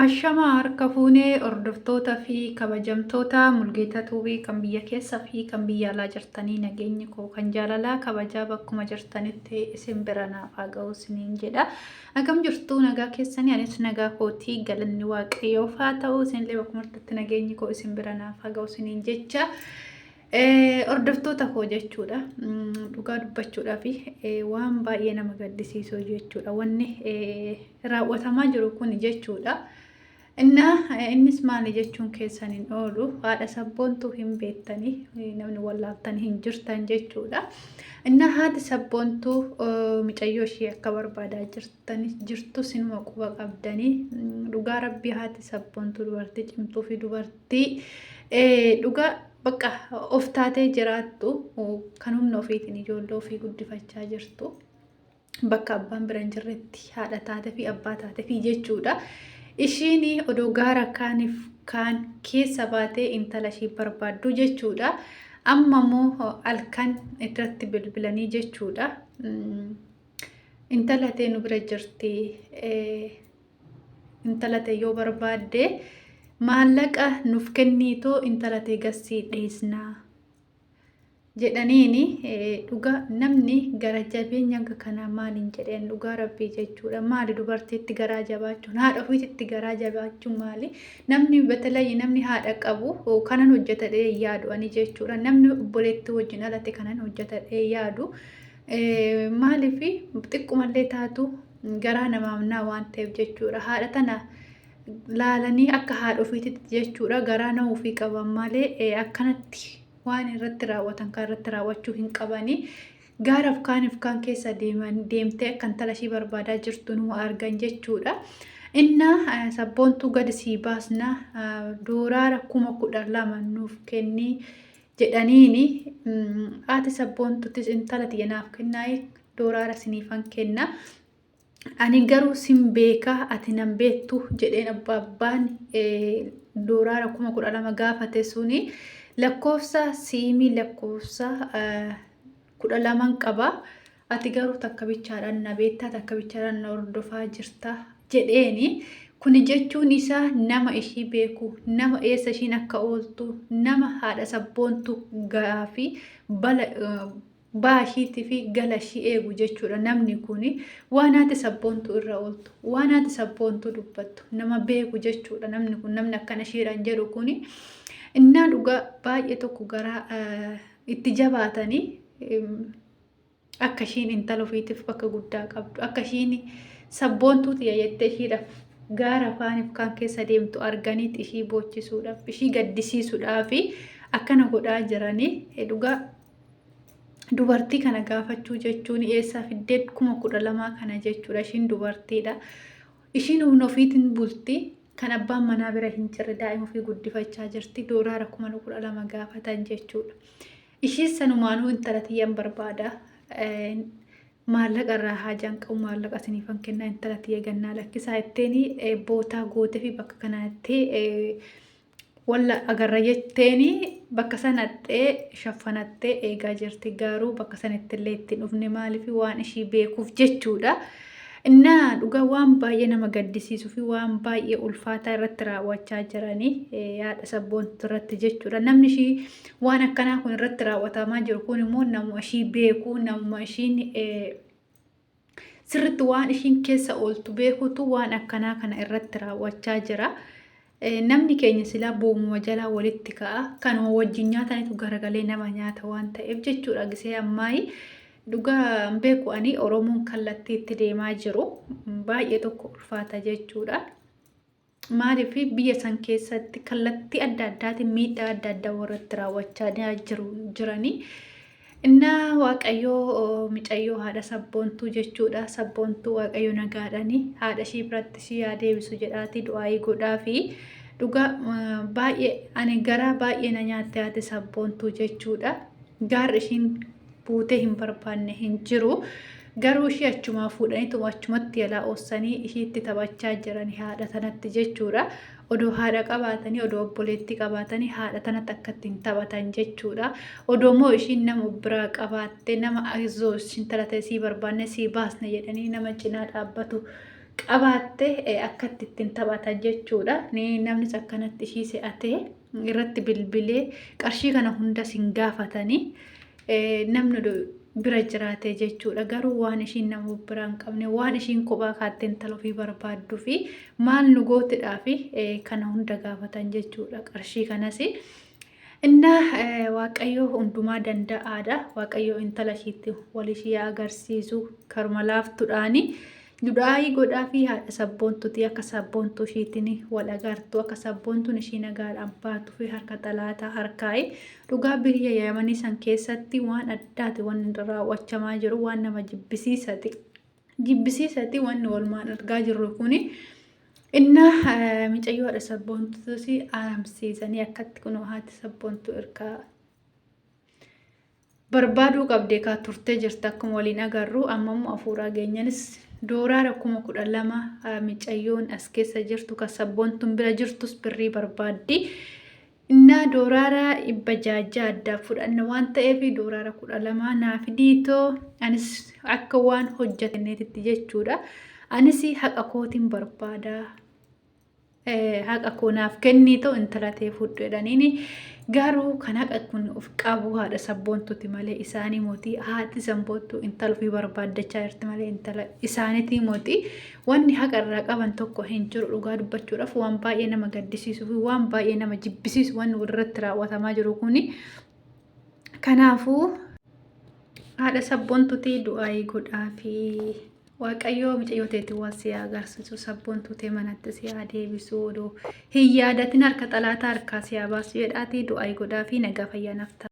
Ashamaa harka fuunee hordoftoota fi kabajamtoota Mulgeetaa Tuubii kan biyya keessa fi kan biyya alaa jirtanii nageenyi koo kan jaalalaa kabajaa bakkuma jirtanitti isin bira naaf haa ga'u isiniin jedha. Akkam jirtu nagaa keessanii anis nagaa kootii galanni waaqayyoof haa ta'u isinillee bakkuma jirtanitti nageenyi koo isin bira naaf haa ga'u isiniin jecha. Hordoftoota koo jechuudha. Dhugaa dubbachuudhaaf waan baay'ee nama gaddisiisu jechuudha. Wanni raawwatamaa jiru kun jechuudha. Innaa innis maali jechuun keessan hin oolu. Haadha sabboontuu hin beektanii namni wallaaltan hin jirtan jechuudha. Innaa haati sabboontuu micayyoo ishee akka barbaadaa jirtan jirtu sinuma quba qabdanii dhugaa rabbii haati sabboontuu dubartii cimtuu fi dubartii dhugaa bakka of taatee jiraattu kan humna ofiitiin ijoollee ofii guddifachaa jirtu bakka abbaan bira hin jirretti haadha taate fi abbaa taate fi jechuudha. Ishiin odoo gaara kaaniif kaan keessa baatee intala ishii barbaaddu jechuudha. Amma immoo halkan irratti bilbilanii jechuudha. Intala tee nu bira jirti. Intala tee yoo barbaadde maallaqa nuuf kenniitoo intala tee gassii dhiisnaa jedhaniini. Dhugaa namni gara jabeenya hanga kanaa maaliin jedheen dhugaa rabbii jechuudha. Maali dubartiitti garaa jabaachuun haadha ofiititti garaa jabaachuun maali? Namni batalayyi namni haadha qabu kanan hojjetadhee yaadu ani jechuudha. Namni obboleettii wajjin dhalate kanan hojjetadhee yaadu. Maaliif xiqqumallee taatu garaa namaaf naa waan ta'eef jechuudha. Haadha tana laalanii akka haadha ofiititti jechuudha garaa nama ofii qaban malee akkanatti waan irratti raawwatan kan irratti raawwachuu hin qabanii. Gaaraaf kaaniif kaan keessa deeman deemtee akka intala ishii barbaadaa jirtu nu argan jechuudha. Innaa sabboontuu gadi sii baasna dooraara 12,000 nuuf kennii jedhaniini haati sabboontuttis intala tiyya naaf kennaa dooraara siniifan kenna. Ani garuu sin beeka ati nan beektu jedheen abbaa abbaan dooraara 12,000 gaafate suni lakkoofsa siimii lakkoofsa 12n qaba. Ati garuu takka bichaadhaan na beektaa takka bichaadhaan na hordofaa jirta jedheeni. Kuni jechuun isaa nama ishii beeku, nama eessa ishiin akka ooltu, nama haadha sabboontu gaafii bala baa ishiitii fi gala ishii eegu jechuudha. Namni kuni waan haati sabboontuu irra ooltu, waan haati sabboontuu dubbattu nama beeku jechuudha. Namni kun namni akkana ishiidhaan jedhu kuni innaa dhugaa baay'ee tokko garaa itti jabaatanii akka ishiin intala ofiitiif bakka guddaa qabdu, akka ishiin sabboontuu tiyya jettee ishiidhaaf gaara afaaniif kaan keessa deemtu arganiiti ishii boochisuudhaaf, ishii gaddisiisuudhaaf akkana godhaa jiranii dhugaa. Dubartii kana gaafachuu jechuun eessaa fiddee 12,000 kana jechuudha. Ishiin dubartiidha. Ishiin humna ofiitiin bulti. Kan abbaan manaa bira hin jirre daa'ima ofii guddifachaa jirti. Doolaara 12,000 gaafatan jechuudha. Ishiin sanumaanuu intala tiyyan barbaada. Maallaqa irraa haajaan qabu maallaqa isiniifan kennaa intala tiyya gannaa lakkisaa jetteeni bootaa gootee fi bakka kanatti walla agarra jetteeni bakka sanattee shaffanattee eegaa jirti. Garuu bakka sanitti illee itti dhufne maaliif waan ishii beekuuf jechuudha. Innaa dhugaa waan baay'ee nama gaddisiisuu fi waan baay'ee ulfaataa irratti raawwachaa jiranii haadha sabboontu irratti jechuudha. Namni ishii waan akkanaa kun irratti raawwatamaa jiru kun immoo namuma ishii beeku, namuma ishiin sirriitti waan ishiin keessa ooltu beekutu waan akkanaa kana irratti raawwachaa jira. Namni keenya silaa boomuma jalaa walitti ka'a. Kanuma wajjin nyaatanitu garagalee nama nyaata waan ta'eef jechuudha. Gisee ammaayi dhugaa hin beeku ani Oromoon kallattii itti deemaa jiru baay'ee tokko ulfaata jechuudha. Maaliif biyya san keessatti kallattii adda addaatiin miidhaa adda addaa warratti raawwachaa jiru jiranii. Innaa Waaqayyoo micayyoo haadha sabboontuu jechuudha. Sabboontuu Waaqayyo nagaadhani haadha ishii biratti ishii haa deebisu jedhaatii du'aayii godhaafi. Dhugaa baay'ee ani garaa baay'ee na nyaatte haati sabboontuu jechuudha. Gaarri ishiin buutee hin barbaanne hin jiru. Garuu ishii achumaa fuudhaniituma achumatti yalaa oossanii ishiitti taphachaa jirani haadha tanatti jechuudha. Odoo haadha qabaatanii, odoo obboleettii qabaatanii haadha tanatti akkatti hin taphatan jechuudha. Odoo immoo ishiin nama of biraa qabaatte, nama ayizoo intala ta'e sii barbaanne sii baasne jedhanii nama cinaa dhaabbatu qabaatte akkatti ittiin taphata jechuudha. Namnis akkanatti ishii se'atee irratti bilbilee qarshii kana hunda sin gaafatanii namni bira jiraate jechuudha. Garuu waan ishiin nama biraa hin qabne, waan ishiin kophaa kaattee intala ofii barbaadduu fi maal nu gootidhaa fi kana hunda gaafatan jechuudha qarshii kanas. Innaa Waaqayyo hundumaa danda'aadha. Waaqayyo intala ishiitti wal ishii agarsiisu karuma laaftuudhaani. Du'aayii godhaa fi haadha sabboontuti akka sabboontuu ishiitiin wal agartu, akka sabboontuun ishii nagaadhaan baatu fi harka xalaataa harkaa'i. Dhugaa biyya Yamanii san keessatti waan addaati wanni raawwachamaa jiru, waan nama jibbisiisati. Jibbisiisati wanni walumaan argaa jirru kuni. Innaa micayyoo haadha sabboontuus aramsiisanii akkatti kunoo haati sabboontuu ergaa barbaaduu qabdee kaa turtee jirta akkuma waliin agarru. Amma immoo hafuuraa geenyanis dooraara 12,000 micayyoon as keessa jirtu kan sabboontuun bira jirtus birrii barbaaddi. Innaa dooraara 600 addaa fudhanna waan ta'eef dooraara 12 naa fidiitoo anis akka waan hojjatanneetitti jechuudha. Anis haqa kootiin barbaada. Haqa koo naaf kenniitoo intala tee fudhu jedhaniini. Garuu kan haqa kun of qabu haadha sabboontuti malee isaanii mootii, haati sabboontuu intala ofii barbaaddachaa jirti malee intala isaaniitii mootii wanni haqa irraa qaban tokko hin jiru. Dhugaa dubbachuudhaaf waan baay'ee nama gaddisiisuu fi waan baay'ee nama jibbisiisu wanni walirratti raawwatamaa jiru kuni. Kanaafuu haadha sabboontuti du'aayii godhaa fi Waaqayyoo mucayyoo teetiin wal si haa agarsiisu, sabboontuu tee manatti si haa deebisu, odoo hin yaadatin harka xalaataa harkaa si haa baasu jedhaatii du'aayii godhaa fi nagaa fayyaa naaf ta'a.